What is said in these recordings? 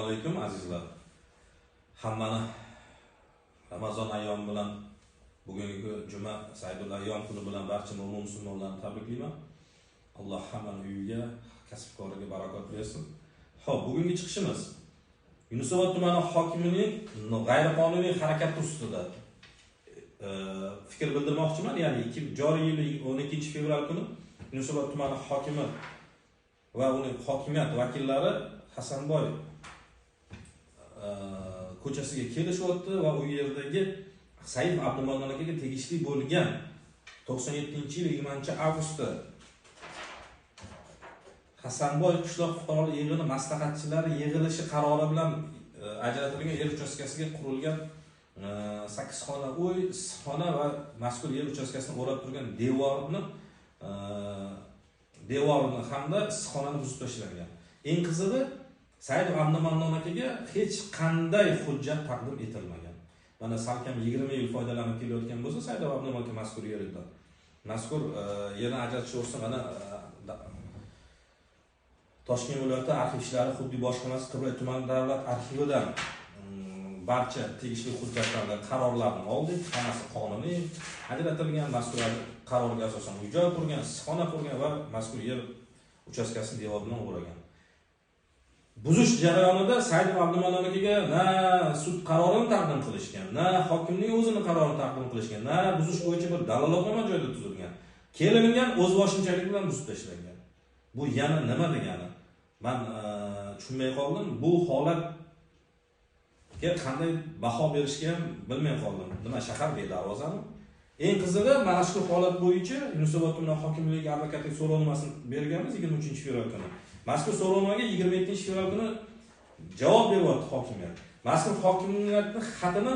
Alaykum azizlar. Hammani Ramazon ayyomi bilan, bugungi juma Saidul ayyom kuni bilan barcha mo'min musulmonlarni tabriklayman. Alloh hammani uyiga, kasb-koriga barakot bersin. Xo'p, bugungi chiqishimiz Yunusobod tumani hokimining g'ayriqonuniy harakati ustida fikr bildirmoqchiman. Ya'ni joriy yil 12 fevral kuni Yunusobod tumani hokimi va uning hokimiyat vakillari Hasanboy ko'chasiga kelishyapti va u yerdagi Said Abdumannon akaga tegishli bo'lgan 97-yil 20-avgustda Hasanboy qishloq fuqarolar yig'ini maslahatchilari yig'ilishi qarori bilan ajratilgan yer uchastkasiga qurilgan 8 xona uy, issiqxona va mazkur yer uchastkasini o'rab turgan devorni hamda issiqxonani buzib tashlangan. Eng qizig'i, Said Abdumannon akaga hech qanday hujjat taqdim etilmagan. Mana salkam 20 yil foydalanib kelayotgan bo'lsa, Said Abdumannon aka mazkur yerdan, mazkur yerni ajratish o'rsa, mana Toshkent viloyati arxiv ishlari hududiy boshqarmasi Qibray tuman davlat arxividan barcha tegishli hujjatlarni, qarorlarni oldik. Hammasi qonuniy ajratilgan. Mazkur qarorga asosan uy-joy qurgan, issiqxona qurgan va mazkur yer uchastkasini devor bilan o'ragan. Buzish jarayonida Said Abdumannon akaga na sud qarorini taqdim qilishgan, na hokimning o'zini qarorini taqdim qilishgan, na buzish bo'yicha bir dalolatnoma joyda tuzilgan. Kelingan, o'zboshimchalik bilan buzib tashlangan. Bu yana nima degani? Men tushunmay qoldim. Bu holatga qanday baho berishga ham bilmay qoldim. Nima, shahar bedarvozami? Eng qizig'i, mana shu holat bo'yicha Yunusobod tuman hokimligi advokatlik so'rovnomasini berganmiz 23 fevral kuni. Mazkur so'rovnomaga 27 fevral kuni javob beryapti hokimiyat. Mazkur hokimiyatning xatini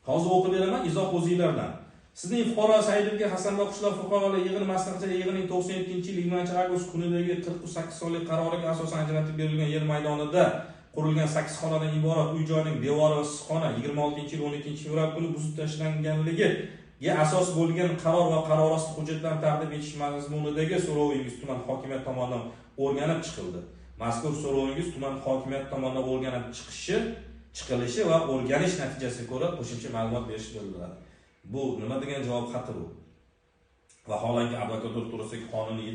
hozir o'qib beraman, izoh o'zinglardan. Sizning fuqaro Saidovga Hasanboy qishloq fuqarolar yig'ini maslahatchilar yig'inining 97-yil 20 avgust kunidagi 48 sonli qaroriga asosan ajratib berilgan yer maydonida qurilgan 8 xonadan iborat uy joyning devori va issiqxona 26-yil 12 fevral kuni buzib tashlanganligiga asos bo'lgan qaror va qarorosti hujjatlarni taqdim etish mazmunidagi so'rovingiz tuman hokimiyat tomonidan o'rganib chiqildi. Mazkur so'rovingiz tuman hokimiyat tomonidan o'rganib chiqilishi va o'rganish natijasiga ko'ra qo'shimcha ma'lumot berish bildiriladi. Bu nima degan javob xati bu? Vaholanki, advokatura to'g'risidagi qonunning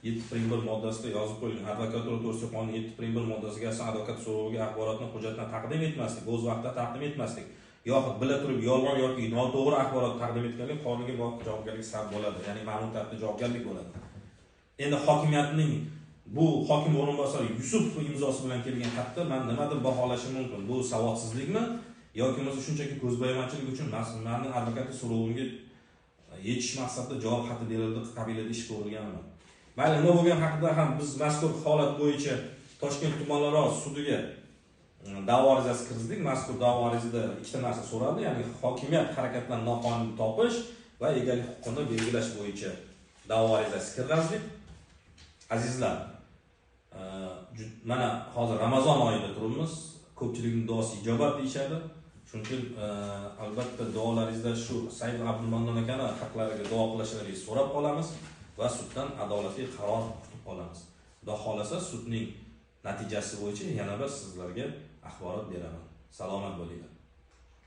7.1 moddasida yozib qo'yilgan, advokatura to'g'risidagi qonunning 7.1 moddasiga asosan advokat so'roviga axborotni, hujjatni taqdim etmaslik, o'z vaqtida taqdim etmaslik yoxud bila turib yolg'on yoki noto'g'ri axborot taqdim etganlik qonunga muvofiq javobgarlik sabab bo'ladi, ya'ni ma'lum tartibda javobgarlik bo'ladi. Endi hokimiyatning bu hokim o'rinbosari Yusupov imzosi bilan kelgan xatda man nima deb baholashim mumkin? Bu savodsizlikmi yoki bo'lmasa shunchaki ko'zbo'yamachilik uchun mani advokatlik so'rovimga yechish maqsadida javob xati berildi qabilida ish ko'rilganmi? Mayli, nima bo'lgan haqida ham biz mazkur holat bo'yicha Toshkent tumanlararo sudiga da'vo arizasi kirgizdik. Mazkur da'vo arizasida ikkita narsa so'raldi, ya'ni hokimiyat harakatidan noqonuniy topish va egalik huquqini belgilash bo'yicha da'vo arizasi kirgizdik. Azizlar, mana hozir Ramazon oyida turibmiz. Ko'pchilikning duosi ijobat deyishadi. Shuning uchun albatta duolaringizda shu Said Abdumannon akani haqlariga duo qilishlaringizni so'rab qolamiz va suddan adolatli qaror kutib qolamiz. Xudo xolasa, sudning natijasi bo'yicha yana bir sizlarga axborot beraman. Salomat bo'linglar.